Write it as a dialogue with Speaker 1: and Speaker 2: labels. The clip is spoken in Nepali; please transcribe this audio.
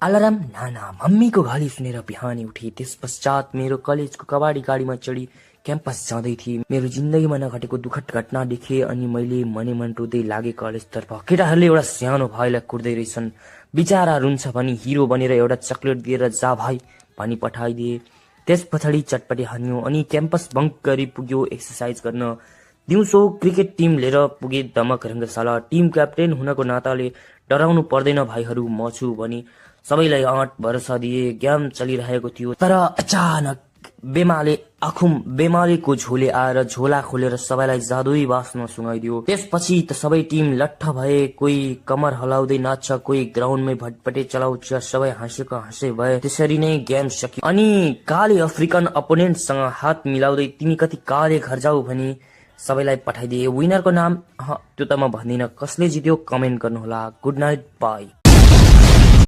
Speaker 1: अलार्म नाना मम्मीको गाली सुनेर बिहानै उठे। त्यस पश्चात मेरो कलेजको कबाडी गाडीमा चढी क्याम्पस जाँदै थिए। मेरो जिन्दगीमा नघटेको दुःखद घटना देखे अनि मैले मनै मन रुँदै लागे कलेजतर्फ। केटाहरूले एउटा सानो भाइलाई कुट्दै रहेछन्। बिचारा रुन्छ भनी हिरो बनेर एउटा चक्लेट दिएर जा भाइ भनी पठाइदिए। त्यस पछाडि चटपटे हान्यो अनि क्याम्पस बङ्क गरी पुग्यो एक्सर्साइज गर्न। दिउँसो क्रिकेट टिम लिएर पुगे दमक रङ्गशाला। टिम क्याप्टेन हुनको नाताले डराउनु पर्दैन भाइहरू, म छु भनी सबैलाई 8 भरोसा दिए। गेम चलिरहेको थियो तर अचानक बेमालेको झोले आएर झोला खोलेर सबैलाई जादुई बासमा सुँगाइदियो। त्यसपछि त सबै टिम लट्ठ भए। कोही कमर हलाउँदै नाच्छ, कोही ग्राउन्डमै भटपटे चलाउँछ। सबै हाँसेको हाँसे भए। त्यसरी नै गेम सकियो अनि काले अफ्रिकन अपोनेन्टसँग हात मिलाउँदै तिमी कति काले घर जाऊ भनी सबैलाई पठाइदिए। विनरको नाम त्यो त म भन्दिनँ, कसले जित्यो कमेन्ट गर्नुहोला। Good night, by.